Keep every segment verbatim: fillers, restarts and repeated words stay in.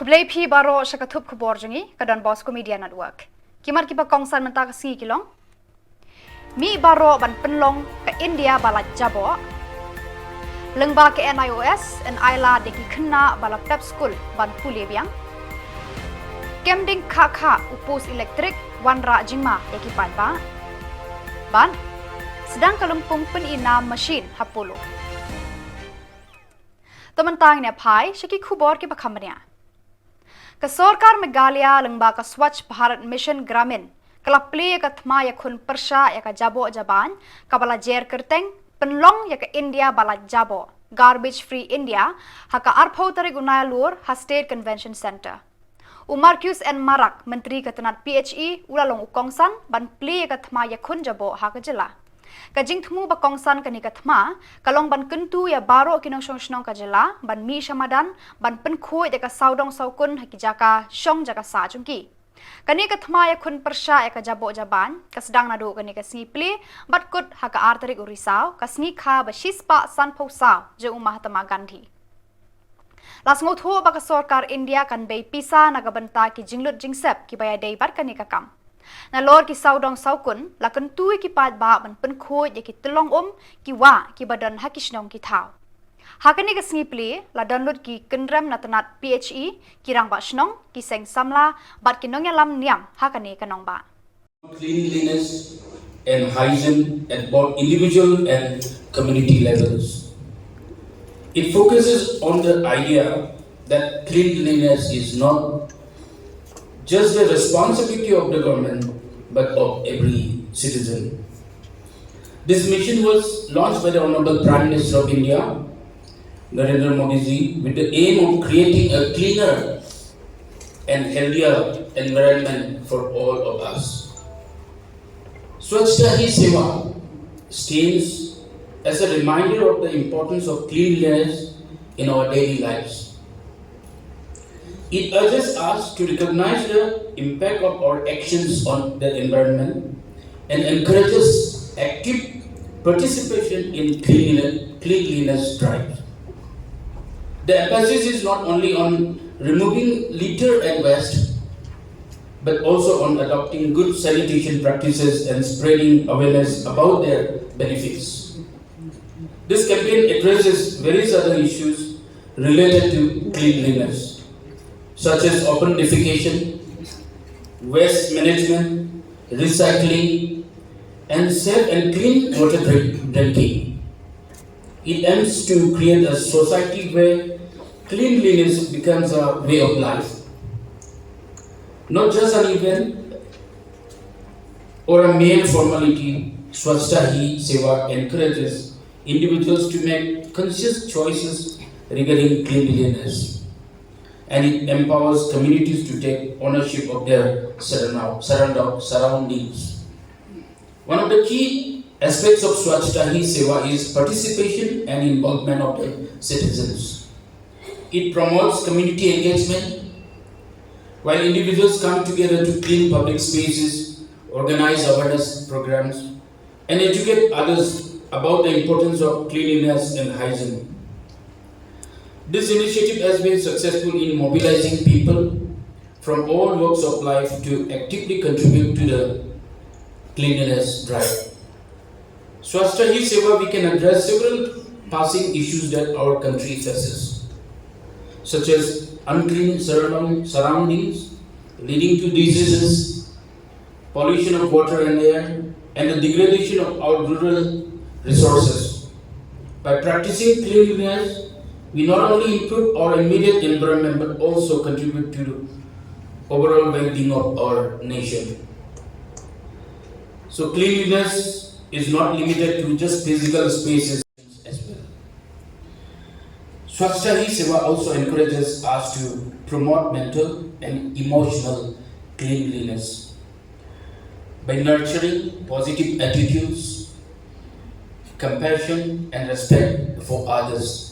Khublei phi baroh sha ka thup khubor jong ngi ka Don Bosco Media Network. Ki mat kiba kongsan mynta ka sngi ki long: Mih baroh ban pynlong ka India ba lait jaboh. Lyngba ka N I O S yn ailad ïa ki khynnah ba la pep skul ban pule biang. Kem ding khah khah u post elektrik, wanrah jingma ïa ki paidbah. Bad sdang ka lympung pyni nam machine ha Polo. To mynta ngin ïa phai sha ki khubor kiba kham bniah. Ka sorkar Meghalaya lyngba ka Swachh Bharat Mission Gramin ka la plie ïa ka thma ïakhun pyrshah ïa ka jaboh jabain kaba la jer kyrteng Pynlong ïa ka India ba lait jaboh, Garbage Free India, ha ka arphew tarik u Naialur ha State Convention Centre. U Marcuise N Marak, Myntri ka tnat P H E, u la long u kongsan ban plie ïa ka thma ïakhun jaboh ha ka jylla. Ka jingthmu ba kongsan kane ka thma ka long ban kyntu ïa baroh ki nongshong shnong ka jylla ban mih sha madan ban pynkhuid ïa ka sawdong sawkun ha ki jaka shong jaka sah jong ki. Kane ka thma ïakhun pyrshah ïa ka jaboh jabain ka sdang naduh kane ka sngi plie bad kut ha ka ar tarik u Risaw, ka sngi kha ba shispah sanphew saw jong u Mahatma Gandhi. La sngewthuh ba ka sorkar India kan bei pisa na ka bynta ki jinglut jingsep kiba ïadei bad kane ka kam. Nalor ki sawdong sawkun, la kyntu ïa ki paidbah ban pynkhuid ïa ki tyllong um, ki wah kiba don ha ki shnong ki thaw. Ha kane ka sngi plie la don lut ki kynrem na tnat P H E, ki rangbah shnong, ki seng samla bad ki nongïalam niam ha kane ka nongbah. Cleanliness and hygiene at both individual and community levels. It focuses on the idea that cleanliness is not just the responsibility of the government but of every citizen. This mission was launched by the Honorable Prime Minister of India, Narendra Modi ji, with the aim of creating a cleaner and healthier environment for all of us. Swachhata Hi Seva stands as a reminder of the importance of cleanliness in our daily lives. It urges us to recognize the impact of our actions on the environment and encourages active participation in cleanliness, cleanliness drives. The emphasis is not only on removing litter and waste, but also on adopting good sanitation practices and spreading awareness about their benefits. This campaign addresses various other issues related to cleanliness, such as open defecation, waste management, recycling, and safe and clean water drink- drinking. It aims to create a society where cleanliness becomes a way of life, not just an event or a mere formality. Swachhata Hi Seva encourages individuals to make conscious choices regarding cleanliness, and it empowers communities to take ownership of their surround- surround- surroundings. One of the key aspects of Swachhata Hi Seva is participation and involvement of the citizens. It promotes community engagement, while individuals come together to clean public spaces, organize awareness programs, and educate others about the importance of cleanliness and hygiene. This initiative has been successful in mobilizing people from all walks of life to actively contribute to the cleanliness drive. Swachhata Hi Seva, we can address several passing issues that our country faces, such as unclean surround- surroundings leading to diseases, pollution of water and air, and the degradation of our rural resources. By practicing cleanliness, we not only improve our immediate environment but also contribute to the overall well-being of our nation. So cleanliness is not limited to just physical spaces as well. Swachhata Hi Seva also encourages us to promote mental and emotional cleanliness by nurturing positive attitudes, compassion, and respect for others.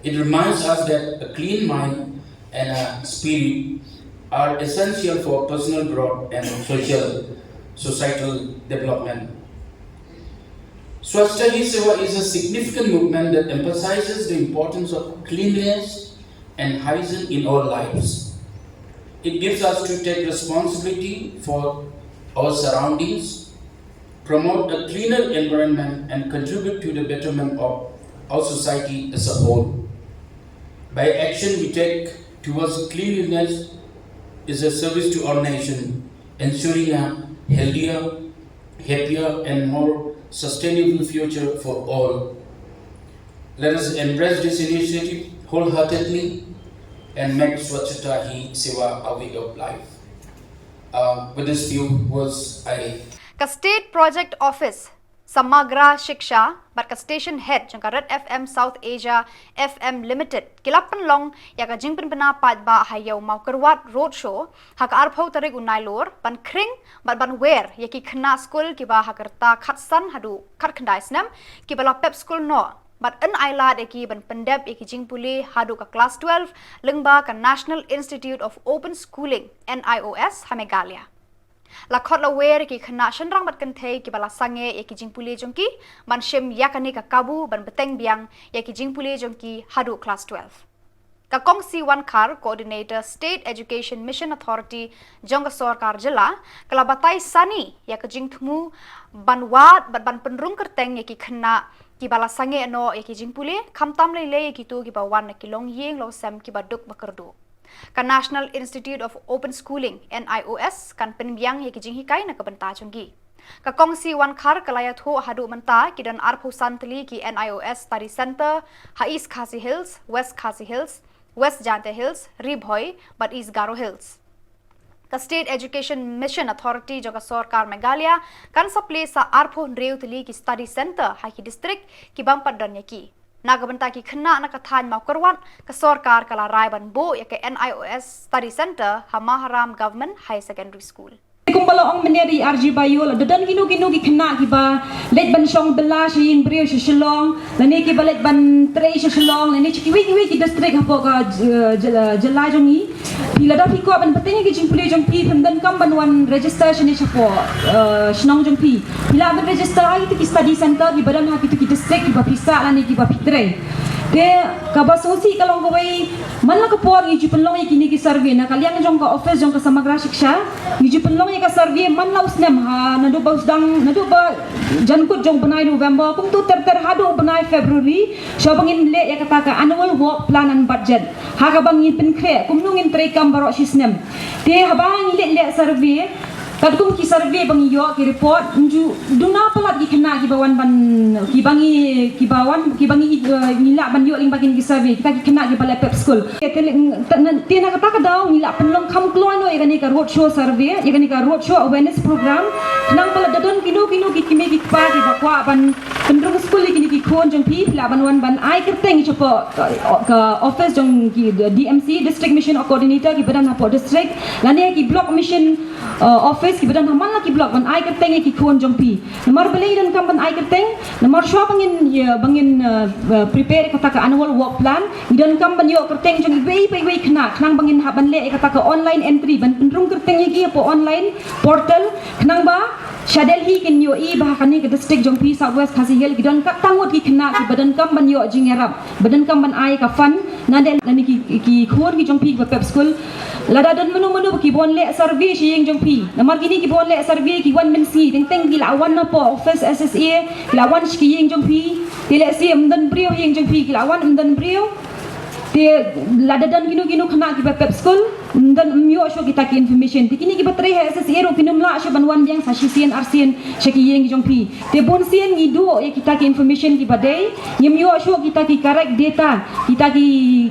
It reminds us that a clean mind and a spirit are essential for personal growth and social, societal development. Swachhata Hi Seva is a significant movement that emphasizes the importance of cleanliness and hygiene in our lives. It gives us to take responsibility for our surroundings, promote a cleaner environment, and contribute to the betterment of our society as a whole. By action we take towards cleanliness is a service to our nation, ensuring a healthier, happier, and more sustainable future for all. Let us embrace this initiative wholeheartedly and make Swachhata Hi Seva a way of life. Uh, with this few words, I Ka State Project Office, Samagra Shiksha, bad ka Station Head jong ka Red F M South Asia F M Limited, ki la pynlong ïa ka jingpynbna paidbah ha Ïew Mawkyrwat Roadshow ha ka arphew tarik u Nailur, ban khring bad ban wer ïa ki khynnah skul kiba ha ka rta khatsan haduh khatkhyndai snem, kiba la pep skul noh, bad yn ailad ïa ki ban pyndep ïa ki jingpule haduh ka klas twelve lyngba ka National Institute of Open Schooling, N I O S, ha Meghalaya. La khot la wer ïa ki khynnah shynrang bad kynthei kiba la sangeh ïa ki jingpule jong ki, ban shim ïa kane ka kabu ban bteng biang ïa ki jingpule jong ki haduh klas twelve. Ka Kong Siwan Khar, Coordinator, State Education Mission Authority jong ka sorkar jylla, ka la batai sani ïa ka jingthmu ban wad bad ban pynrung kyrteng ïa ki khynnah kiba la sangeh noh ïa ki jingpule, khamtam lei lei ïa kito kiba wan na ki longïing longsem kiba duk ba kyrduh. Ka National Institute of Open Schooling, N I O S, kan pynbiang ïa ki jinghikai na ka bynta jong ki. Ka Kong Siwan Khar ka la ïathuh haduh mynta ki don arphew san tylli ki N I O S Study Centre ha East Khasi Hills, West Khasi Hills, West Jaintia Hills, Ri Bhoi bad East Garo Hills. Ka State Education Mission Authority jong ka sorkar Meghalaya kan sa plie sa arphew hynriew tylli ki Study Centre ha ki district ki bym pat don ïa ki. Na ka bynta ki khynnah na ka thaiñ Mawkyrwat, ka sorkar ka la rai ban buh ïa ka N I O S Study Centre ha Maharam Government Higher Secondary School. Kumba la ong mynne da i R J Bayo, la da don kino kino ki khynnah kiba leit ban shong bylla sha ïing briew sha Shillong, lane kiba leit ban trei sha Shillong, lane sha kiwei kiwei ki district hapoh ka, eh, jylla, jylla jong ngi. Phi lada phi kwah ban bteng ïa ki jingpule jong phi, phim donkam ban wan register shane shapoh, eh, shnong jong phi. Phi lah ban register ha kito ki study centre kiba don ha kito ki district kiba phi sah lane kiba phi trei. Te kaba sngewsih ka long kawei, man la ka por ngi ju pynlong ïa kine ki survey na ka liang jong ka office jong ka Samagra Shiksha, ngi ju pynlong ïa ka survey man la u snem, ha, naduh ba u sdang, naduh ba jan kut jong u bnai November, kumto ter ter haduh u bnai February, shwa ba ngin leh ïa kata ka annual work plan and budget. Ha kaba ngin pynkhreh kumno ngin treikam baroh shi snem. Te haba ngi leit leh survey, katkum ki survey ba ngi ïoh ki report, ngi ju duna palat ki khynnah kiba wan ban, kiba ngi, kiba wan, kiba ngi, eh, ngi lah ban ïoh lyngba kine ki survey, kita ki khynnah kiba la pep skul. Te, te, te na kata ka daw ngi la pynlong kham kloi noh ïa kane ka roadshow survey, ïa kane ka roadshow awareness program. Khnang ba lada don kino kino ki kmie ki kpa kiba kwah ban pynrung skul ïa kine ki khun jong phi, phi lah ban wan ban ai kyrteng shapoh, uh, ka office jong ki D M C, District Mission Coordinator, kiba don hapoh district, lane ki Block Mission, uh, office kiba don ha man la ki block ban ai kyrteng ïa ki khun jong phi. Namar balei ngi donkam ban ai kyrteng? Namar shwa ba ngin, ïa, ba ngin, uh, uh, prepare kata ka annual work plan, ngi donkam ban ïoh kyrteng jong iwei pa iwei khynnah, khnang ba ngin hap ban leh ïa kata ka online entry, ban pynrung kyrteng ïa ki hapoh online portal, khnang ba sha Delhi kin ïohi ba ha kane ka district jong phi South West Khasi Hills ki don katto ngut ki khynnah kiba donkam ban ïoh jingïarap, ba donkam ban ai ka fund na Delhi, lane ki, ki khun ki jong phi kiba pep skul. Lada don mano mano ba ki bun leh survey sha ïing jong phi, namar kine ki bun leh survey ki wan mynsngi, teng teng ki la wan napoh office S S A, ki la wan sha ki ïing jong phi. Te lehse ym don briew ha ïing jong phi, ki la wan ym don briew. Te lada don kino kino khynnah kiba pep skul, ym don, ym ïoh shuh kita ki information. Te kine kiba trei ha S S A ruh kin ym lah shuh ban wan biang sa shisien arsien sha ki ïing jong phi. Te bun sien ngi duh ïa kita ki information kiba dei, ngim ïoh shuh kita ki correct data, kita ki,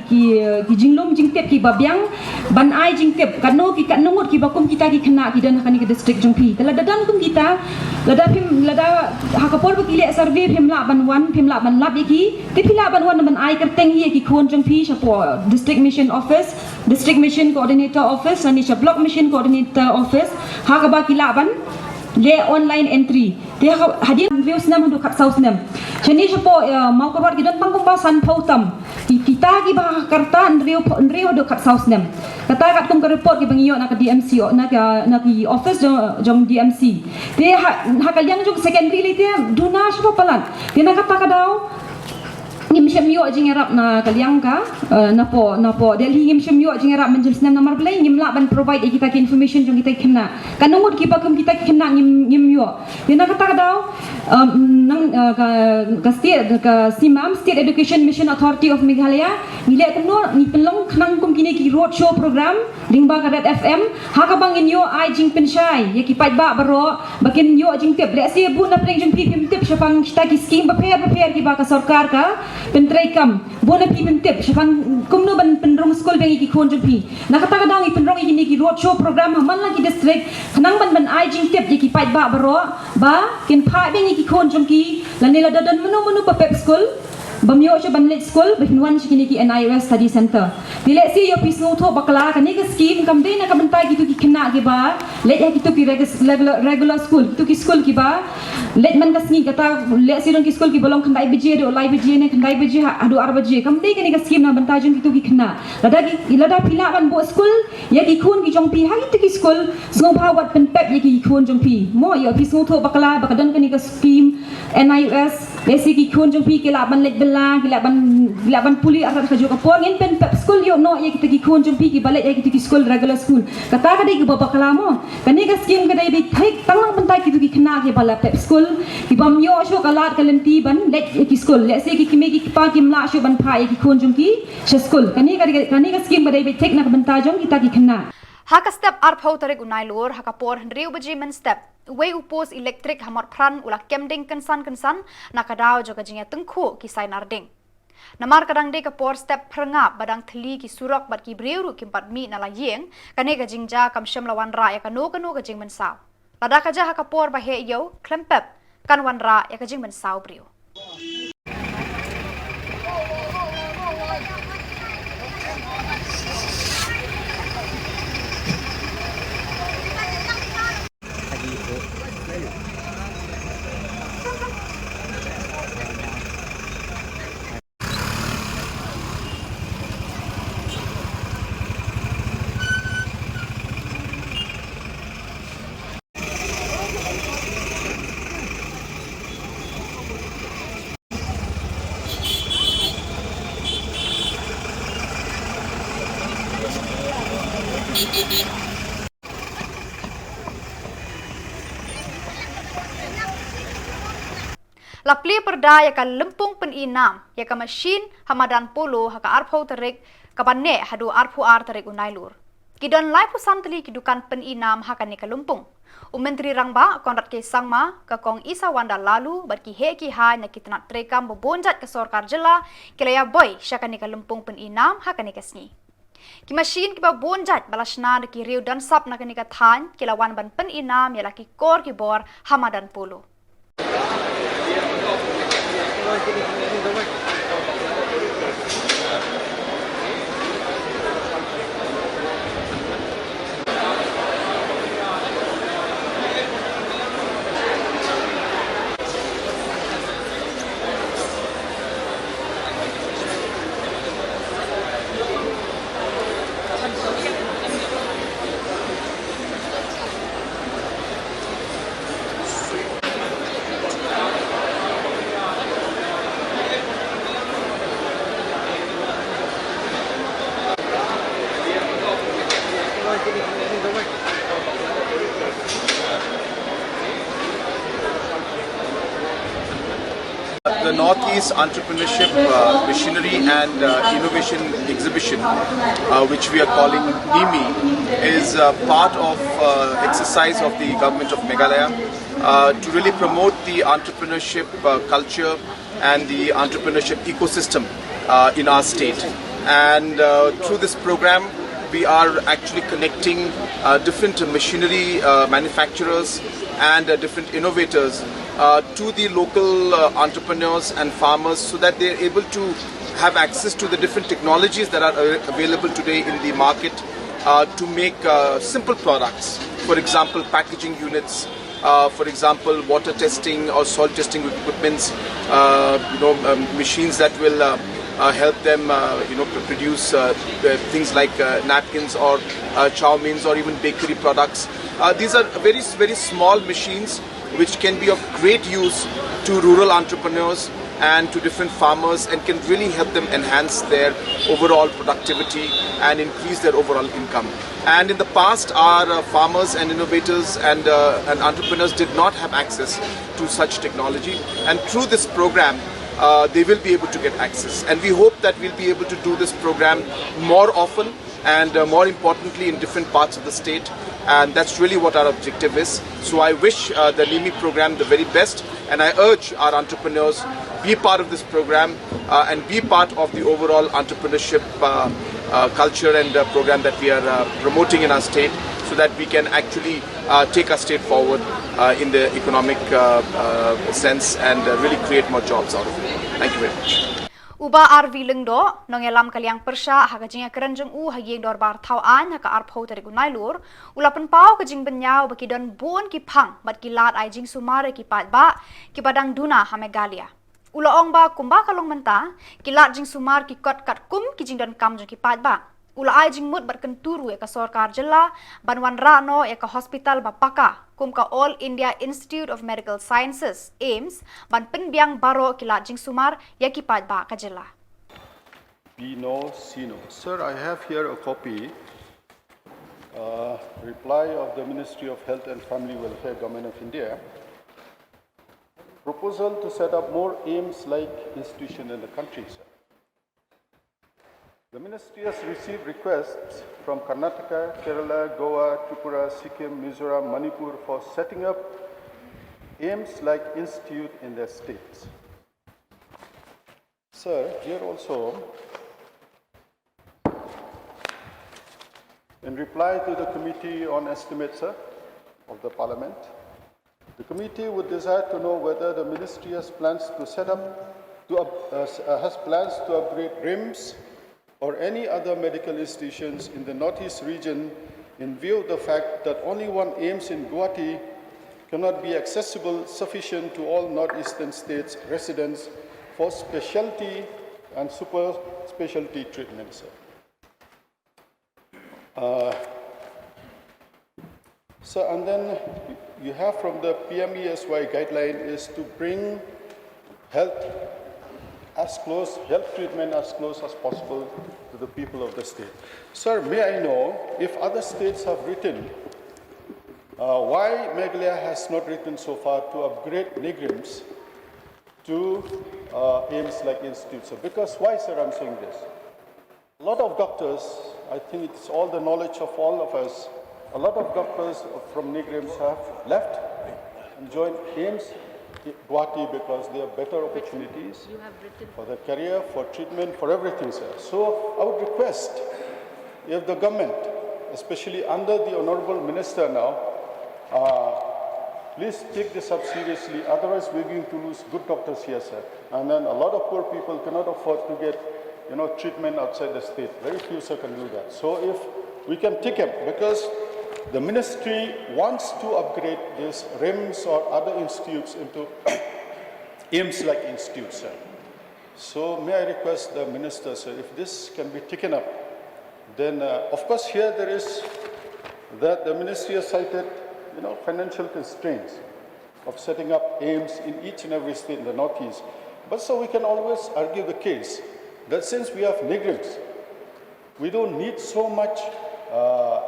ki, ki jinglum jingtip kiba biang, ban ai jingtip katno ki, katno ngut kiba kum kita ki khynnah ki don ha kane ka district jong phi. Te lada don kum kita, lada phim, lada ha ka por ba ki leh survey phim lah ban wan, phim lah ban lap ïa ki, te phi lah ban wan ban ai kyrteng ïa ki khun jong phi shapoh District Mission Office, District Mission Coordinator Office, lane sha Block Mission Coordinator Office, ha kaba ki lah ban leh online entry. Te ha, hadien hynriew snem haduh khatsaw snem. Shane shapoh, eh, Mawkyrwat ki don tang kumba sanphew tam. Ki, kita kiba ha ka rta hynriew, hynriew haduh khatsaw snem. Kata katkum ka report kiba ngi ïoh na ka D M C, na ka, na ki office jong, jong D M C. Te ha, ha ka liang jong secondary lei te duna shuh palat. Te na kata ka daw ngi Ngim shym ïoh jingïarap na ka liang ka, eh, na pdeng, na pdeng Delhi ngim shym ïoh jingïarap mynjur snem namar balei ngim lah ban provide ïa kita ki information jong kita ki khynnah. Katno ngut kiba kum kita ki khynnah ngim, ngim ïoh. Te na kata ka daw, um, nang, uh, ka, ka state, ka SEMAM, State Education Mission Authority of Meghalaya, ngi leh kumno, ngi pynlong khnang kum kine ki road show program lyngba ka Red F M, ha kaba ngin ïoh ai jingpynshai ïa ki paidbah baroh ba kin ïoh jingtip. Lehse bun na pdeng jong phi phim tip shaphang kita ki skim bapher bapher kiba ka sorkar ka pyntreikam. Bun na phi phim tip shaphang kumno ban pynrung skul biang ïa ki khun jong phi. Na kata ka daw ngi pynrung ïa kine ki road show program ha man la ki district, khnang ban, ban ai jingtip ïa ki paidbah baroh ba kin phah biang ïa ki khun jong ki, lane lada don mano mano ba pep skul, bym ïoh shuh ban leit skul, ba kin wan sha kine ki N I O S Study Center. Te lehse ïoh phi sngewthuh bakla, kane ka skim kam dei na ka bynta kito ki khynnah kiba leit ha kito ki regis-, regular, regular school, kito ki skul kiba leit man ka sngi. Kata lehse don ki skul kiba long khyndai baje haduh lai baje ne khyndai baje ha-, haduh ar baje. Kam dei kane ka skim na bynta jong kito ki khynnah. Lada ki, lada phi lah ban buh skul ïa ki khun ki jong phi ha kito ki skul, sngewbha wat pynpep ïa ki khun jong phi. Mo, ïoh phi sngewthuh bakla ba ka don kane ka skim N I O S, lehse ki khun jong phi ki lah ban leit bylla, ki lah ban, ki lah ban pule artat kajuh ka por. Ngin pynpep skul ïoh noh ïa kita ki khun jong phi kiba leit ha kito ki skul regular school. Kata ka dei kaba bakla mo. Kane ka skim ka dei beit thik tang na bynta kito ki khynnah kiba la pep skul, kibym ïoh shuh ka lad ka lynti ban leit ïa ki skul. Lehse ki kmie ki kpa kim lah shuh ban phah ïa ki khun jong ki sha skul. Kane ka, kane ka skim ka dei beit thik na ka bynta jong kita ki khynnah. Ha ka step arphew tarik u Nailur, ha ka por hynriew baje mynstep, uwei u post elektrik ha Motphran u la kem ding kynsan kynsan na ka daw jong ka jingïatyngkhuh ki sainar ding. Namar ka dang dei ka por step pyrngap ba dang thylli ki surok bad ki briew ruh kim pat mih na la ïing, kane ka jingjia kam shym la wanrah ïa kano kano ka jingmynsaw. Lada ka jia ha ka por ba heh ïew khlem pep, kan wanrah ïa ka jingmynsaw briew. La plie pyrda ïa ka lympung pyni nam ïa ka machine ha madan Polo ha ka arphew tarik kaba neh haduh arphew ar tarik u Nailur. Ki don laiphew san tylli ki dukan pyni nam ha kane ka lympung. U Myntri Rangbah Conrad K Sangma, ka Kong Isawanda Laloo bad ki heh ki hai na ki tnat treikam ba bun jait ka sorkar jylla ki la ïa boi sha kane ka lympung pyni nam ha kane ka sngi. Ki machine kiba bun jait ba la shna da ki riew donsap na kane ka thaiñ ki la wan ban pyni nam ïa la ki kor ki bor ha madan Polo. The Northeast Entrepreneurship uh, Machinery and uh, Innovation Exhibition, uh, which we are calling NEEMI, is uh, part of uh, exercise of the government of Meghalaya uh, to really promote the entrepreneurship uh, culture and the entrepreneurship ecosystem uh, in our state. And uh, through this program, we are actually connecting uh, different machinery uh, manufacturers and uh, different innovators uh, to the local uh, entrepreneurs and farmers, so that they're able to have access to the different technologies that are uh, available today in the market uh, to make uh, simple products. For example, packaging units, uh, for example, water testing or soil testing equipments, uh, you know, um, machines that will uh, uh, help them, uh, you know, pr- produce uh, uh, things like uh, napkins or uh, chow meins or even bakery products. Uh, these are very, very small machines which can be of great use to rural entrepreneurs and to different farmers and can really help them enhance their overall productivity and increase their overall income. And in the past, our uh, farmers and innovators and, uh, and entrepreneurs did not have access to such technology. And through this program, uh, they will be able to get access. And we hope that we'll be able to do this program more often and, uh, more importantly, in different parts of the state. And that's really what our objective is. So I wish uh, the NEEMI program the very best, and I urge our entrepreneurs be part of this program uh, and be part of the overall entrepreneurship uh, uh, culture and uh, program that we are uh, promoting in our state, so that we can actually uh, take our state forward uh, in the economic uh, uh, sense and uh, really create more jobs out of it. Thank you very much. U Bah R V Lyngdoh, nongïalam ka liang pyrshah ha ka jingïakren jong u ha ïing dorbar thaw aiñ ha ka arphew tarik u Nailur, u la pynpaw ka jingbynñiaw ba ki don bun ki phang bad ki lad ai jingsumar ïa ki paidbah kiba dang duna ha Meghalaya. U la ong ba kumba ka long mynta, ki lad jingsumar ki kot katkum ki jingdonkam jong ki paidbah. U la ai jingmut bad kyntu ruh ïa ka sorkar jylla ban wanrah noh ïa ka hospital ba paka kum ka All India Institute of Medical Sciences, AIIMS, ban pynbiang baroh ki lad jingsumar ïa ki paidbah ka jylla. B no, C no. Sir, I have here a copy, uh, reply of the Ministry of Health and Family Welfare, Government of India. Proposal to set up more AIIMS-like institution in the country, sir. The ministry has received requests from Karnataka, Kerala, Goa, Tripura, Sikkim, Mizoram, Manipur for setting up AIIMS-like institute in their states. Sir, here also, in reply to the Committee on Estimates, sir, of the Parliament, the committee would desire to know whether the ministry has plans to set up, to up, uh, s- uh, has plans to upgrade RIMS or any other medical institutions in the Northeast region in view of the fact that only one AIIMS in Guwahati cannot be accessible sufficient to all Northeastern states residents for specialty and super specialty treatments. Uh, so, and then you have from the P M E S Y guideline is to bring health as close, health treatment as close as possible to the people of the state. Sir, may I know if other states have written uh, why Meghalaya has not written so far to upgrade NEIGRIHMS to uh, AIIMS-like institutes? So because why, sir, I'm saying this? A lot of doctors, I think it's all the knowledge of all of us, a lot of doctors from NEIGRIHMS have left and joined AIIMS Guwahati because there are better opportunities You have written. for the career, for treatment, for everything, sir. So I would request if the government, especially under the Honorable Minister now, uh, please take this up seriously. Otherwise, we're going to lose good doctors here, sir. And then a lot of poor people cannot afford to get, you know, treatment outside the state. Very few, sir, can do that. So if we can take him, because the ministry wants to upgrade these RIMS or other institutes into AIIMS-like institutes, sir. So may I request the minister, sir, if this can be taken up, then uh, of course here there is that the ministry has cited, you know, financial constraints of setting up AIIMS in each and every state in the Northeast. But so we can always argue the case that since we have NEIGRIHMS, we don't need so much uh,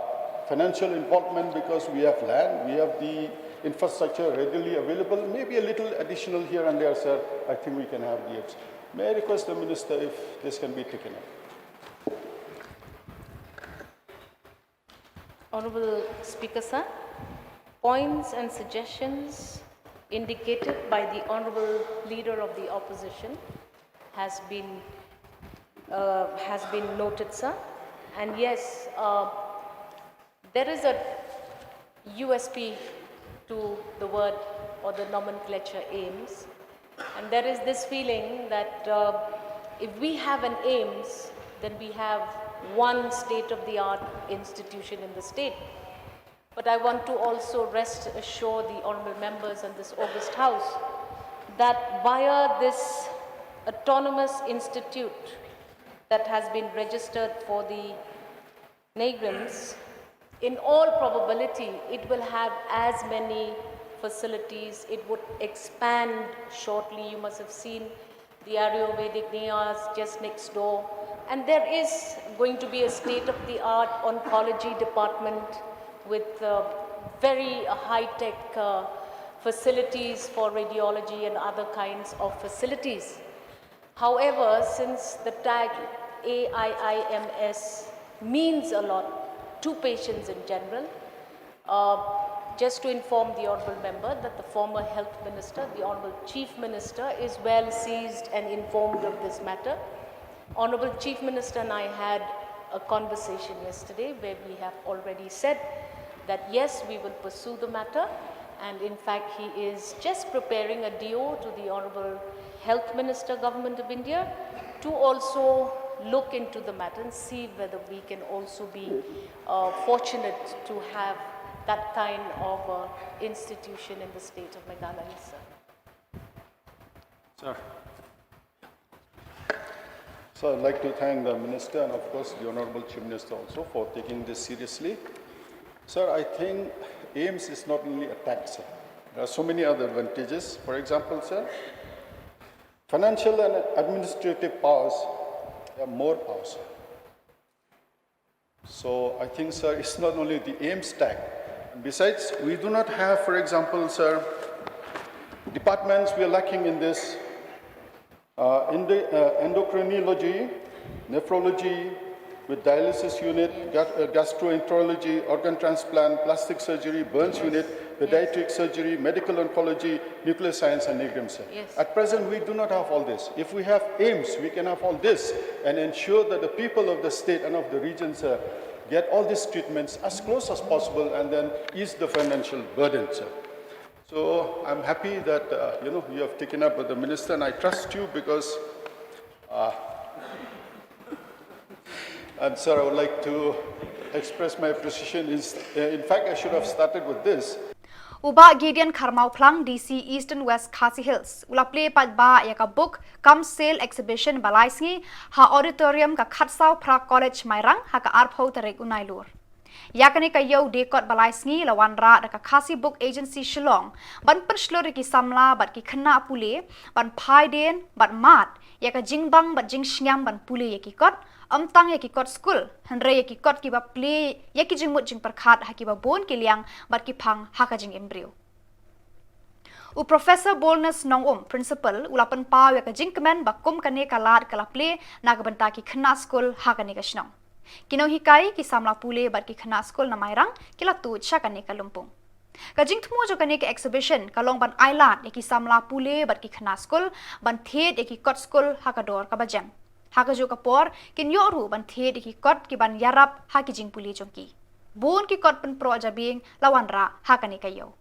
financial involvement because we have land, we have the infrastructure readily available, maybe a little additional here and there, sir. I think we can have the AIIMS. May I request the minister if this can be taken up? Honorable Speaker, sir, points and suggestions indicated by the Honorable Leader of the Opposition has been uh, has been noted, sir. And yes, uh, there is a U S P to the word or the nomenclature AIIMS. And there is this feeling that uh, if we have an AIIMS, then we have one state-of-the-art institution in the state. But I want to also rest assure the honorable members and this august House that via this autonomous institute that has been registered for the NEIGRIHMS, in all probability, it will have as many facilities. It would expand shortly. You must have seen The Ayurvedic Niyas just next door. And there is going to be a state-of-the-art oncology department with uh, very high-tech uh, facilities for radiology and other kinds of facilities. However, since the tag A I I M S means a lot to patients in general, uh, just to inform the Honorable Member that the former Health Minister, the Honorable Chief Minister, is well seized and informed of this matter. Honorable Chief Minister and I had a conversation yesterday where we have already said that yes, we will pursue the matter, and in fact, he is just preparing a D O to the Honorable Health Minister, Government of India, to also look into the matter and see whether we can also be uh, fortunate to have that kind of uh, institution in the state of Meghalaya, sir. Sir. So I'd like to thank the Minister and of course the Honorable Chief Minister also for taking this seriously. Sir, I think AIIMS is not only a tax, sir. There are so many other advantages. For example, sir, financial and administrative powers, there are more powers, sir. So I think, sir, it's not only the AIIMS tag. Besides, we do not have, for example, sir, departments we are lacking in this. Uh, in the uh, endocrinology, nephrology, with dialysis unit, gas- uh, gastroenterology, organ transplant, plastic surgery, burns unit, pediatric surgery, medical oncology, nuclear science, and NEIGRIHMS, sir. Yes. At present, we do not have all this. If we have AIIMS, we can have all this and ensure that the people of the state and of the region, sir, get all these treatments as close as possible and then ease the financial burden, sir. So I'm happy that uh, you know you have taken up with the minister, and I trust you because, uh, and sir, I would like to express my appreciation. In, in fact, I should have started with this. U Bah Gideon Kharmawphlang, D C Eastern West Khasi Hills, u la plie paidbah ïa ka book cum sale exhibition ba lai sngi ha auditorium ka Khatsaw Phra College, Mairang, ha ka arphew tarik u Nailur. Ïa kane ka ïew dieng kot ba lai sngi la wanrah da ka Khasi Book Agency Shillong ban pynshlur ïa ki samla bad ki khynnah pule ban phai dien bad mad ïa ka jingbang bad jingsngiam ban pule ïa ki kot, ym tang ïa ki kot skul, hynrei ïa ki kot kiba plie ïa ki jingmut jingpyrkhat ha kiba bun ki liang bad ki phang ha ka jingim briew. U Professor Bolness Nongum, Principal, u la pynpaw ïa ka jingkmen ba kum kane ka lad ka la plie na ka bynta ki khynnah skul ha kane ka shnong. Ki nonghikai, ki samla pule bad ki khynnah skul na Mairang ki la tuid sha kane ka lympung. Ka jingthmu jong kane ka exhibition ka long ban ailad ïa ki samla pule bad ki khynnah skul ban thied ïa ki kot skul ha ka dor kaba jem. Ha kajuh ka por kin ïoh ruh ban thied ïa ki kot ki ban ïarap ha ki jingpule jong ki. Bun ki kot pynproh jabieng la wanrah ha kane ka ïew.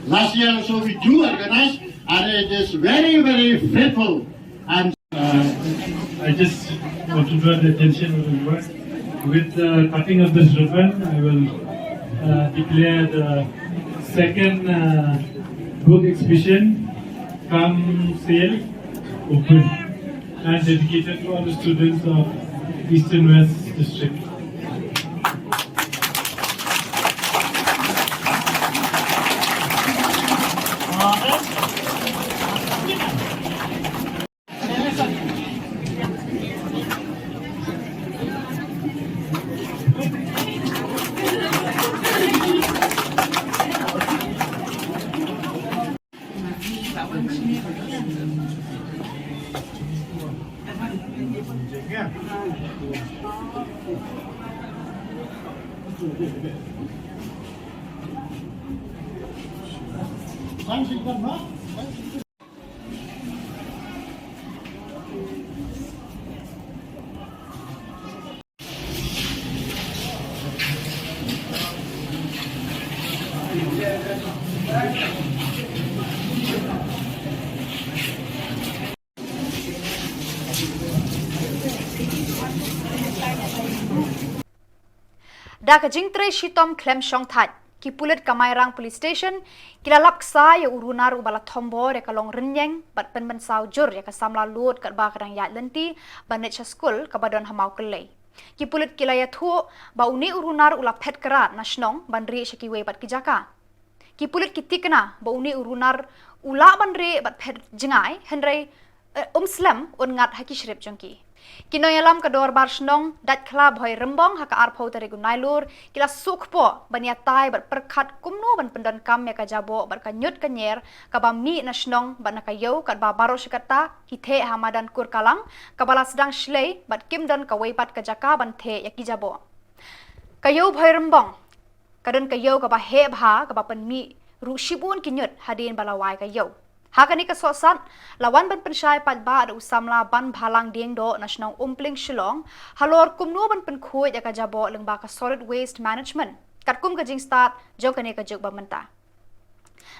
Last year also we do organize, and it is very, very faithful. And uh, I just want to draw the attention of the viewers. With the cutting of this ribbon, I will uh, declare the second uh, book exhibition cum sale open and dedicated to all the students of Eastern West District. Da ka jingtrei shitom khlem shongthait, ki pulit ka Mairang Police Station ki la lap ksai ïa u runar uba la thombor ïa ka long rynïeng bad pynmynsaw jur ïa ka samla lud katba ka dang ïaid lynti ban leit sha skul kaba don ha Mawkyllei. Ki pulit ki la ïathuh ba une u runar u la phet krat na shnong ban rieh sha kiwei pat ki jaka. Ki pulit ki tikna ba une u runar u lah ban rieh bad phet jngai, hynrei eh, um slem un ngat ha ki shrip jong ki. Ki nongïalam ka Dorbar Shnong Daitkhla Bhoirymbong ha ka arphew tarik u Nailur ki la suk po ban ïatai bad pyrkhat kumno ban pyndonkam ïa ka jaboh bad ka ñiut ka ñier kaba mih na shnong bad na ka ïew, katba baroh shi katta ki theh ha madan Kurkalang kaba la sdang shlei bad kim don kawei pat ka jaka ban theh ïa ki jaboh. Ka ïew Bhoirymbong ka don ka ïew kaba heh bha kaba pynmih ruh shibun ki ñiut hadien ba la wai ka ïew. Ha kane ka sohsat la wan ban pynshai paidbah da u samla Banbhalang Diengdoh na shnong Umpling Shillong halor kumno ban pynkhuid ïa ka jaboh lyngba ka Solid Waste Management katkum ka jingstad jong kane ka juk ba mynta.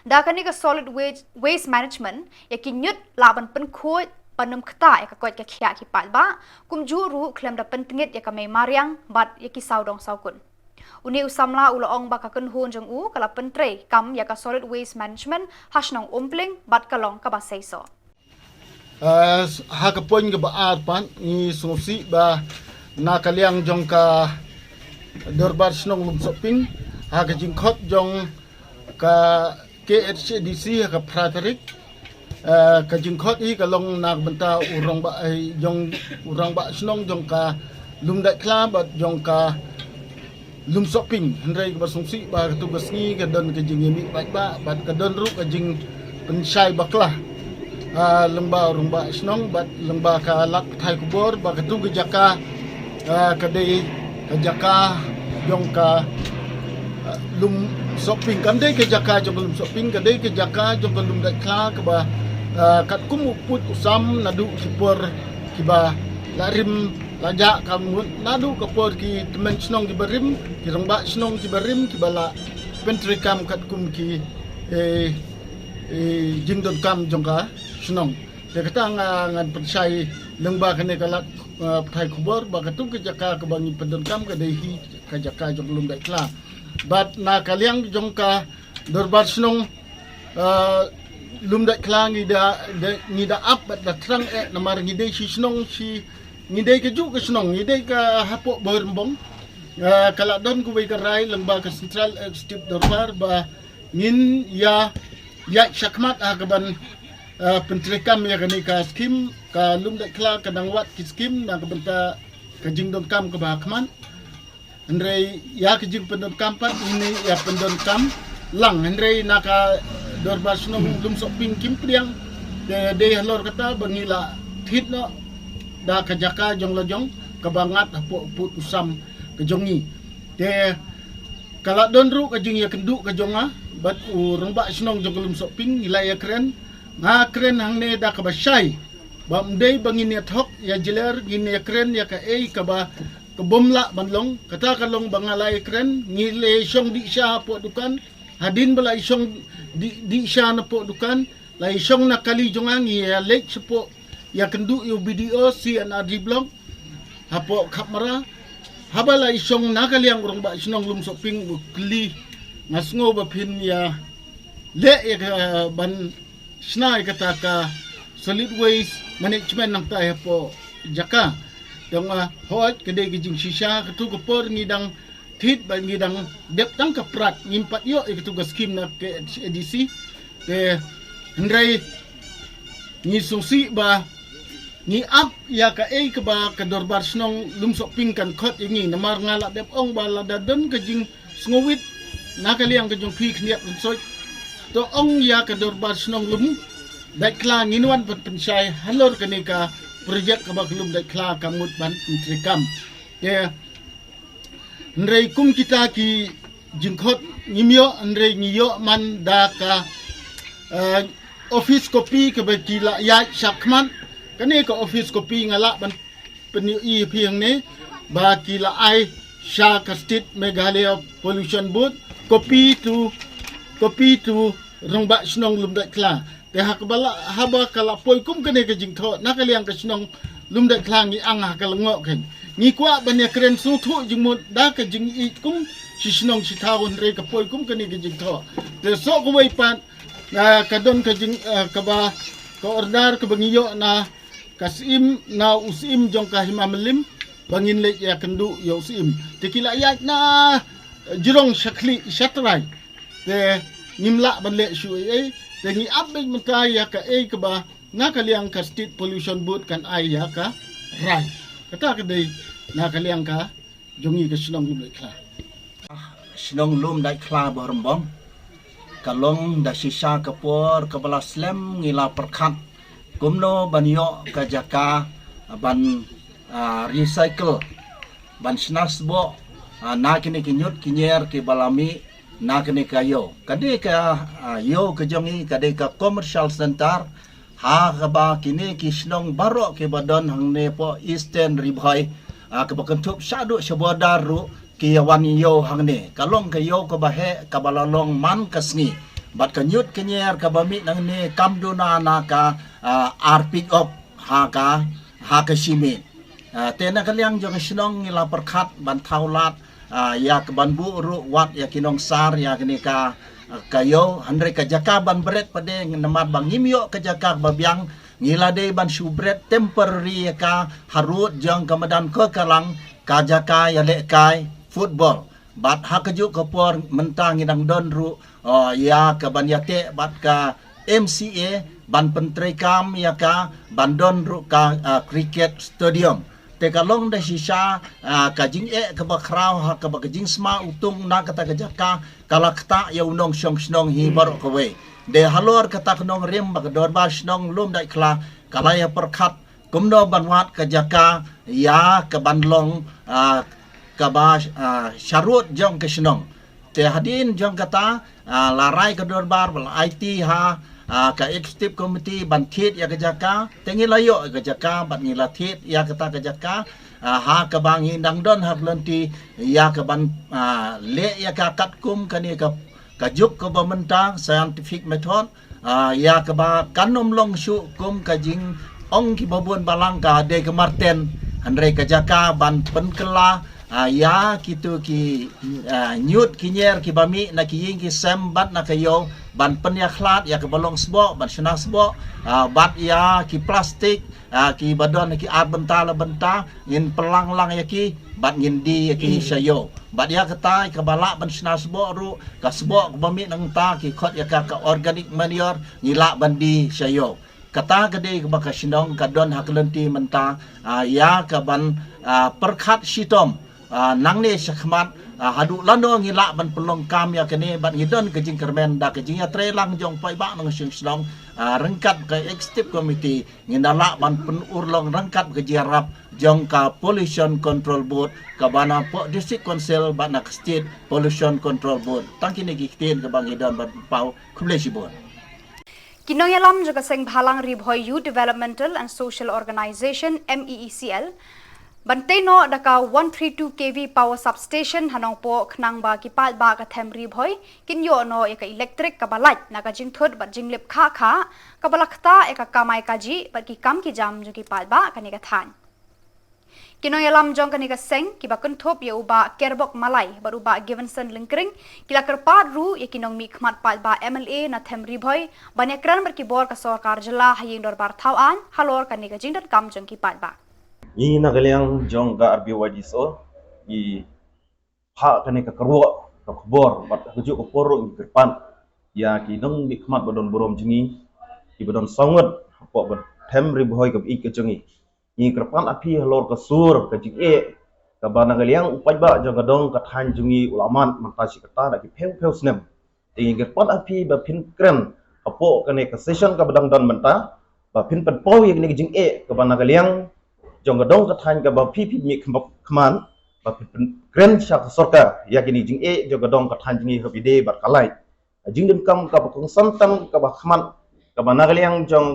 Da kane ka Solid Waste, Waste Management ïa ki ñiut lah ban pynkhuid ban ym ktah ïa ka koit ka khiah ki paidbah, kumjuh ruh khlem da pyntngit ïa ka mei mariang bad ïa ki sawdong sawkun. Une u samla u la ong ba ka kynhun jong u ka la pyntrei kam ïa ka Solid Waste Management ha shnong Umpling bad ka long kaba seisoh. Uh, ha ka point kaba ar pat ngi sngewsih ba na ka liang jong ka Dorbar Shnong Lumsohping ha ka jingkhot jong ka K H A D C ha ka phra tarik. Uh, ka jingkhot hi ka long na ka bynta u rangbah, eh, jong u rangbah shnong jong ka Lumdaitkhla bad jong ka Lumsohping, hynrei kaba sngewsih ba katu ka sngi ka don ka jingïamih paidbah bad ka don ruh ka jingpynshai bakla ah, lyngba u rangbah shnong bad lyngba ka lad pathai khubor ba katu ka jaka ah, ka dei ka jaka jong ka ah, Lumsohping. Kam dei ka jaka jong ka Lumsohping, ka dei ka jaka jong ka Lumdaitkhla kaba ah, katkum u pud u sam naduh ki por kiba la rim la jah, ka mut naduh ka por ki tymmen shnong kiba rim, ki rangbah shnong kiba rim kiba la pyntreikam katkum ki eh, eh, jingdonkam jong ka shnong. Te kata nga ngan pynshai lyngba kane ka lad ah, pathai khubor ba katu ka jaka kaba ngi pyndonkam ka dei hi ka jaka jong Lumdaitkhla. Bad na ka liang jong ka Dorbar Shnong ah, Lumdaitkhla ngi da, da ngi da ap bad da thrang eh namar ngi dei shi shnong shi, ngi dei kajuh ka shnong, ngi dei ka hapoh Bhoirymbong. Ah, ka la don kawei ka rai lyngba ka Central Executive Dorbar ba ngin ïa ïaid shakhmat ha kaban ah, pyntreikam ïa kane ka skim, ka Lumdaitkhla ka dang wad ki skim na ka bynta ka jingdonkam kaba ha khmat. Hynrei ïa ka jingpyndonkam pat ngi ïa pyndonkam lang, hynrei na ka Dorbar Shnong Lumsohping kim pdiang. Te dei halor kata ba ngi la thied noh da ka jaka jong la jong kaba ngat hapoh pud u sam ka jong ngi. Te ka la don ruh ka jingïakynduh ka jong nga bad u rangbah shnong jong ka Lumsohping, ngi la ïakren. Nga kren hangne da kaba shai ba ym dei ba ngin ïa thok ïa jler, ngin ïakren ïa kaei kaba ka bym lah ban long. Kata ka long ba nga la ïakren, ngi la ïashong dih sha hapoh dukan. Hadien ba la ïashong dih, dih sha napoh dukan, la ïashong na kali jong nga, ngi ïa leit shapoh ïakynduh ïa u B D O C and R D block hapoh Khapmara. Haba la ïashong na ka liang u rangbah shnong Lumsohping u kylli, nga sngew ba phin ïa leh ïa ka ban shna ïa kata ka solid waste management nangta hapoh jaka. Te nga ong, hooid, ka dei ka jingshisha, katu ka por ngi dang thied bad ngi dang dep tang ka prat, ngim pat ïoh ïa katu ka skim na K H A D C. Te hynrei ngi sngewsih ba ngi ap ïa kaei kaba ka Dorbar Shnong Lumsohping kan khot ïa ngi, namar nga la dep ong ba lada don ka jingsngewit na ka liang ka jong phi khyndiat khynsoit, to ong ïa ka Dorbar Shnong Lumdaitkhla, ngin wan ban pynshai halor kane ka project kaba ka Lumdaitkhla ka mut ban pyntreikam. Te hynrei kum kita ki jingkhot ngim ïoh, hynrei ngi ïoh man da ka eh, office copy kaba ki la ïaid shakhmat. Kane ka office copy nga lah ban pynïohi ïa phi hangne ba ki la ai sha ka State Meghalaya Pollution Board, copy to, copy to rangbah shnong Lumdaitkhla. Te ha kaba la, haba ka la poi kum kane ka jingthoh na ka liang ka shnong Lumdaitkhla, ngi ang ha ka lyngngoh kein. Ngi kwah ban ïakren sngewthuh jingmut da ka jingïeit kum shi shnong shi thaw, hynrei ka poi kum kane ka jingthoh. Te soh kawei pat, ah, ka don ka jing, ah, kaba, ka order kaba ngi ïoh na ka Syiem, na u Syiem jong ka Hima Mylliem, ba ngin leit ïakynduh ïa u Syiem. Te ki la ïaid na jrong shakhlieh shatrai. Te ngim lah ban leh shuh ei ei. Te ngi ap beit mynta ïa kaei kaba na ka liang ka State Pollution Board kan ai ïa ka rai. Kata ka dei na ka liang ka jong ngi ka shnong Lumdaitkhla. Shnong Lumdaitkhla Bhoirymbong, ka long da shisha ka por kaba la slem ngi la pyrkhat kumno ban ïoh ka jaka ban, ah, recycle, ban shna sboh, ah, na kine ki ñiut ki ñier kiba la mih na kane ka ïew. Ka dei ka, ah, ïew ka jong ngi, ka dei ka commercial center, ha kaba kine ki shnong baroh kiba don hangne hapoh Eastern Ri Bhoi, ah, kaba kynthup shaduh sha border ruh ki ïa wan ïew hangne. Ka long ka ïew kaba heh, kaba la long man ka sngi. Bad ka ñiut ka ñier kaba mih nangne kam duna na ka, ah, ar pick up ha ka, ha ka shi miet. Ah, te na ka liang jong ka shnong ngi la pyrkhat ban thaw lad, ah, ïa ka ban buh ruh wat ïa ki nongsar ïa kane ka, ah, ka ïew, hynrei ka jaka ban bret pat de namar ba ngim ïoh ka jaka ba biang, ngi la dei ban shu bret temporary ïa ka harud jong ka madan Koikarlang, ka jaka ïalehkai football. Bad ha kajuh ka por mynta ngi dang don ruh, ah, ïa ka ban ïateh bad ka M C A ban pyntreikam ïa ka ban don ruh ka, ah, cricket stadium. Te ka long da shisha, ah, ka jingeh kaba khraw ha kaba ka jingsma utung na kata ka jaka ka la ktah ïa u nongshong shnong hi baroh kawei. Te halor kata ka nongrim ba ka dorbar shnong Lumdaitkhla ka la ïa pyrkhat kumno ban wad ka jaka ïa ka ban long, ah, kaba, ah, sharud jong ka shnong. Te hadien jong kata, ah, la rai ka dorbar ba la aiti ha, ah, ka executive committee ban thied ïa ka jaka. Te ngi la ïoh ïa ka jaka bad ngi la thied ïa kata ka jaka, ah, ha kaba ngi dang don ha ka lynti ïa ka ban, ah, leh ïa ka katkum kane ka, ka juk kaba mynta scientific method, ah, ïa kaba kan ym long shuh kum ka jingong kiba bun balang ka dei ka marten, hynrei ka jaka ban pynkylla, ah, ïa kitu ki, ah, ñiut ki ñier kiba mih na ki ïing ki sem bad na ka ïew ban pynïakhlad ïa kaba long sboh, ban shna sboh, ah, bad ïa ki plastik, ah, kiba don ki ar bynta la bynta, ngin pynlang lang ïa ki bad ngin die ïa ki sha ïew. Bad ïa kata kaba lah ban shna sboh ruh, ka sboh kaba mih nangta ki khot ïa ka, ka organic manure, ngi lah ban die sha ïew. Kata ka dei kaba ka shnong ka don ha ka lynti mynta, ah, ïa ka ban, ah, pyrkhat shitom, ah, nangne shakhmat, ah, haduh lano ngi lah ban pynlong kam ïa kane bad ngi don ka jingkyrmen da ka jingïatreilang jong paidbah nongshong shnong, ah, ryngkat ka executive committee, ngin da lah ban pynurlong ryngkat ka jingïarap jong ka Pollution Control Board, kaba na poh District Council bad na ka State Pollution Control Board. Tang kine ki ktien kaba ngi don ban pynpaw. Khublei shibun. Ki nongïalam jong ka Seng Bhalang Ri Bhoi Youth Developmental and Social Organization, M E E C L, ban tei noh da ka one three two K V power substation ha Nongpoh khnang ba ki paidbah ka them Ri Bhoi kin ïoh noh ïa ka electric kaba lait na ka jingthut bad jinglip khah khah, kaba la ktah ïa ka kamai kajih bad ki kam ki jam jong ki paidbah kane ka thaiñ. Ki nongïalam jong kane ka seng kiba kynthup ïa u Bah Kerbok Malai bad u Bah Givenson Lyngkring ki la kyrpad ruh ïa ki nongmihkhmat paidbah M L A na them Ri Bhoi ban ïakren bad ki bor ka sorkar jylla ha ïing dorbar thaw aiñ halor kane ka jingdonkam jong ki paidbah. Ngi na ka liang jong ka R B Y D S O ngi phah kane ka kyrwoh ka khubor bad ha kajuh ka por ruh ngi kyrpad ïa ki nongmihkhmat ba don burom jong ngi, kiba don saw ngut hapoh ba them Ri Bhoi kaba ïeit ka jong ngi. Ngi kyrpad ha phi halor ka sur ka jingeh kaba na ka liang u paidbah jong ka dong ka thaiñ jong ngi u la mad mynta shi katta da ki phew phew snem. Te ngi kyrpad ha phi ba phin kren hapoh kane ka session kaba dang don mynta, ba phin pynpaw ïa kane ka jingeh kaba na ka liang jong ka dong ka thaiñ kaba phi phi mihkhmat, ba phin pyn-, kren sha ka sorkar ïa kane ka jingeh jong ka dong ka thaiñ jong ngi ha kaba ïadei bad ka lait. Ka jingdonkam kaba kongsan tam kaba khmat kaba na ka liang jong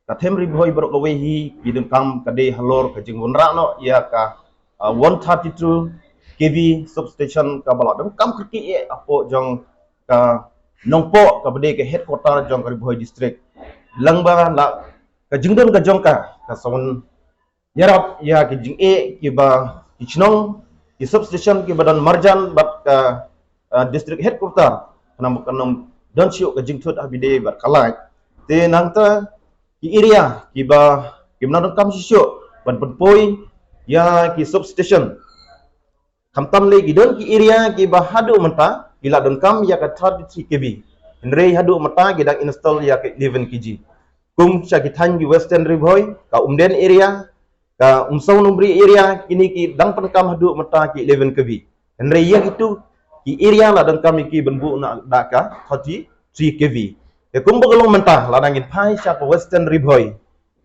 ka them Ri Bhoi baroh kawei hi, ki donkam ka dei halor ka jingwanrah noh ïa ka, ah, one thirty-two K V substation kaba la donkam kyrkieh hapoh jong ka Nongpoh kaba dei ka headquarter jong ka Ri Bhoi District. Lyngba la ka jingdon ka jong ka, ka sa wan ïarap ïa ki jingeh kiba ki shnong, ki substation kiba don marjan bad ka, ah, district headquarter, khnang ba kan ym don shuh ka jingthut ha kaba ïadei bad ka lait. Te nangta ki area kiba, kiba nang donkam shuh shuh ban pynpoi ïa ki substation. Khamtam lei ki don ki area kiba haduh mynta ki la donkam ïa ka thirty-three K V. Hynrei haduh mynta ki dang install ïa ka eleven K V. Kum sha ki thaiñ ki Western Ri Bhoi, ka Umden area, ka Umsaw Numbri area, kine ki dang pyndonkam haduh mynta ki eleven K V. Hynrei ïa kitu ki area la donkam ïa ki ban buh na da ka thirty-three K V. Te kumba ka long mynta, lada ngin phai sha ka Western Ri Bhoi,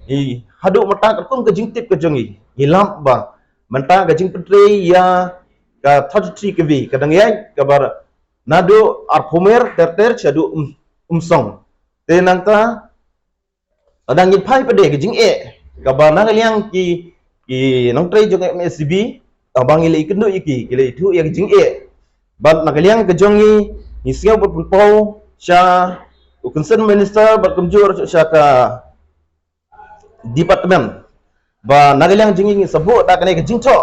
i haduh mynta katkum ka jingtip ka jong i, i lap ba mynta ka jingpyntrei ïa ka thirty-three K V ka dang ïaid kaba naduh Arphumer ter ter shaduh Um, Umsong. Te nangta lada ngin phai pat de ka jingeh kaba na ka liang ki, ki nongtrei jong M S E B, kaba ngi la ïakynduh ïa ki, ki la ïathuh ïa ka jingeh. Bad na ka liang ka jong ngi, ngi sngew ban pynpaw sha u concerned minister bad kumjuh sha ka department ba na ka liang jong ngi ngi sa buh da kane ka jingthoh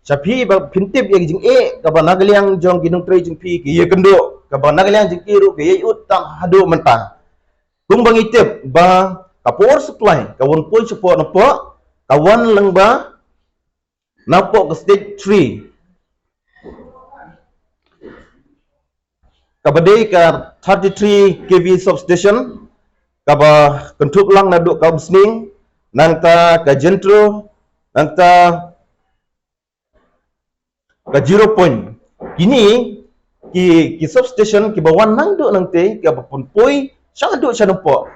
sha phi ba phin tip ïa ka jingeh kaba na ka liang jong ki nongtrei jong phi ki ïakynduh, kaba na ka liang jong ki ruh ki ïaid ut tang haduh mynta. Kumba ngi tip ba ka power supply ka wan poi shapoh napoh, ka wan lyngba napoh ka stage three, kaba dei ka thirty-three K V substation, kaba kynthup lang naduh ka Umsning, nangta ka Jentro, nangta ka Zero Point. Kine ki, ki substation kiba wan nangduh nangtei, kaba pynpoi shaduh sha napoh,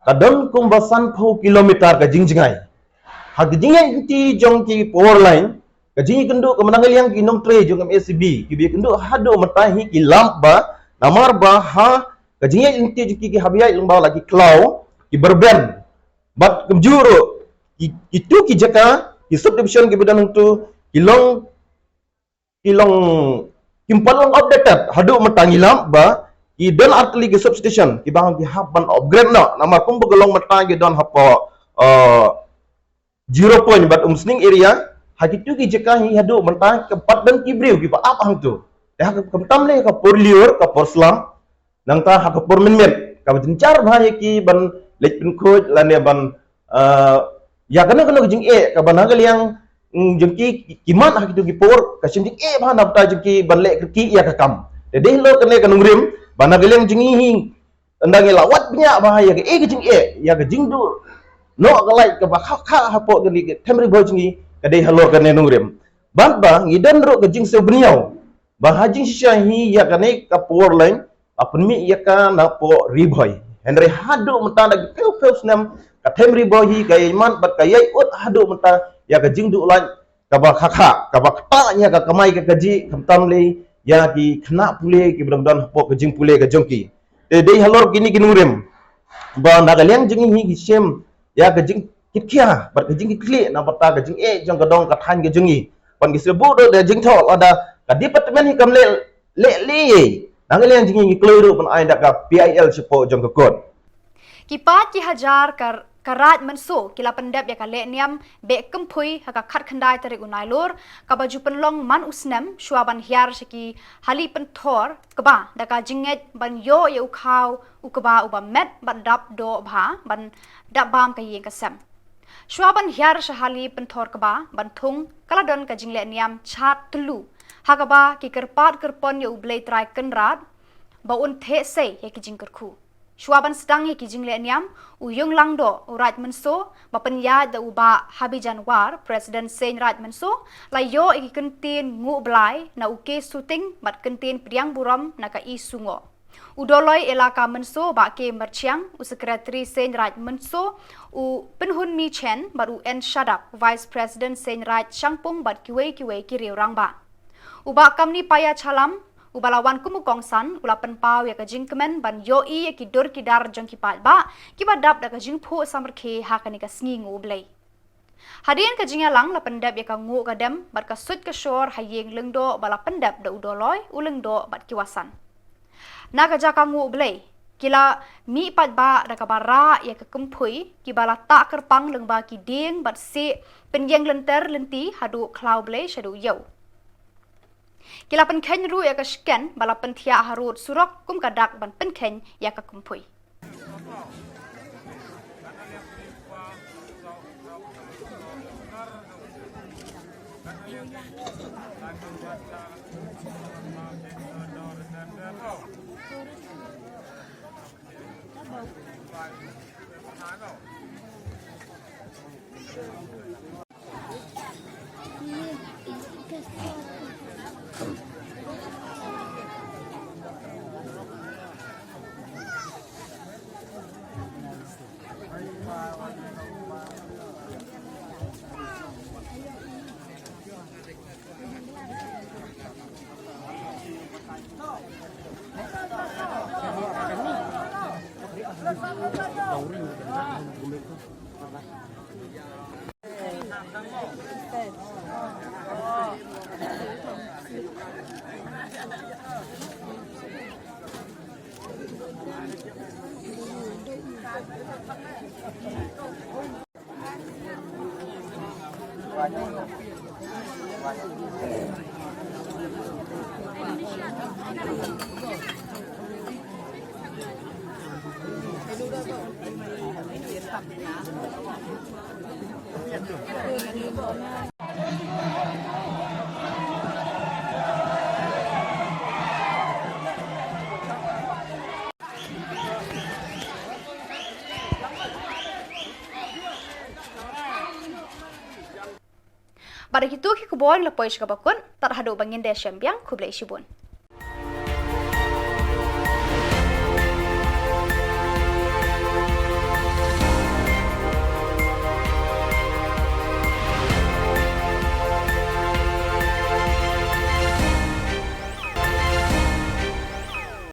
ka don kumba sanphew kilometer ka jingjngai. Ha ka jingïaid lynti jong ki power line, ka jingïakynduh kaba na ka liang ki nongtrei jong M S E B kiba ïakynduh haduh mynta hi ki lap ba namar ba ha ka jingïaid lynti jong ki, ki hap ïaid lyngba la ki khlaw kiba rben. Bad kumjuh ruh ki, kitu ki jaka, ki subdivision kiba don hangtu ki long, ki long, kim pat long updated haduh mynta. Ngi lap ba ki don artylli ki substation kiba hap ban upgrade noh. Namar kumba ka long mynta ki don hapoh, eh, Zero Point bad Umsning area, ha kitu ki jaka hi haduh mynta kam pat don ki briew kiba ap hangtu. Te ha ka, khamtam lei ka por lyiur, ka por slap, nangta ha ka por mynmiet kaba jynjar bha ïa ki ban leit pynkhuid lane ban, eh, ïa kano kano ka jingeh kaba na ka liang, mm, jong ki, ki, ki mad ha kitu ki por, ka shim jingeh bha na bynta jong ki ban leh kyrkieh ïa ka kam. Te dei halor kane ka nongrim ba na ka liang jong ngi hi, ynda ngi la wad bniah bha ïa kaei ka jingeh, ïa ka jingduh noh ka light kaba kha kha hapoh kane ka them Ri Bhoi jong ngi, ka dei halor kane nongrim. Bad ba ngi don ruh ka jingsngew bniah ba ha jingshisha hi ïa kane ka power line la pynmih ïa ka napoh Ri Bhoi. Hynrei haduh mynta da ki phew phew snem ka them Ri Bhoi hi ka ïaid mad bad ka ïaid ut haduh mynta ïa ka jingduh light kaba kha kha, kaba ktah ïa ka kamai ka kajih, khamtam lei ïa ki khynnah pule kiba dang don hapoh ka jingpule ka jong ki. Te dei halor kine ki nongrim ba na ka liang jong ngi hi ki shim ïa ka jingkitkhia bad ka jingkitkhlieh na bynta ka jingeh jong ka dong ka thaiñ ka jong ngi. Ban ki sngewbha da jingthoh lada ka department hi kam leh, leh lei, na ka liang jong ngi ngi kloi ruh ban ai da ka P I L shapoh jong ka kot. Ki paid ki hajar ka, ka Raid Mynso ki la pyndep ïa ka lehniam beh kympui ha ka khatkhyndai tarik u Nailur, kaba ju pynlong man u snem, shuwa ban hiar sha ki hali pynthor kba da ka jingngeit ban ïoh ïa u khaw u kba uba met bad dap doh bha ban dap bam ka ïing ka sem. Shuwa ban hiar sha hali pynthor kba ban thung, ka la don ka jinglehniam chad tyllu ha kaba ki kyrpad kyrpon ïa U Blei Trai Kynrad ba un theh sei ïa ki jingkyrkhu. Shuwa ban sdang ïa ki jinglehniam, u Ïung Langdoh u Raid Mynso ba pynïaid da u Bah Habijan War, President Seiñ Raid Mynso, la ïoh ïa ki kyntien nguh blai na u K Suting bad kyntien pdiang burom na ka E Sungoh. U Dolloi Elaka Mynso Bah K Myrchiang, u Secretary Seiñ Raid Mynso, u Pynhunmi Chen bad u N Shadap, Vice President Seiñ Raid Shangpung bad kiwei kiwei ki riew rangbah. U Bah Kamni Paya Chalam, uba la wan kum u kongsan, u la pynpaw ïa ka jingkmen ban ïohi ïa ki dur ki dar jong ki paidbah kiba dap da ka jingphuh samrkhie ha kane ka sngi nguh U Blei. Hadien ka jingïalang la pyndep ïa ka nguh ka dem bad ka suit ka shor ha ïing lyngdoh ba la pyndep da u Dolloi, u Lyngdoh bad ki wasan. Na ka jaka nguh U Blei, ki la mih paidbah da kaba rah ïa ka kynpui, kiba la tah kyrpang lyngba ki dieng bad sieh, pynïeng lynter lynti haduh khlaw blei shaduh ïew. Ki la pynkheiñ ruh ïa ka shken ba la pynthiah harud surok kum ka dak ban pynkheiñ ïa ka kynpui. Bad da kitu ki khubor ngi la poi sha kaba kut, tad haduh ba ngin da shem biang, khublei shibun.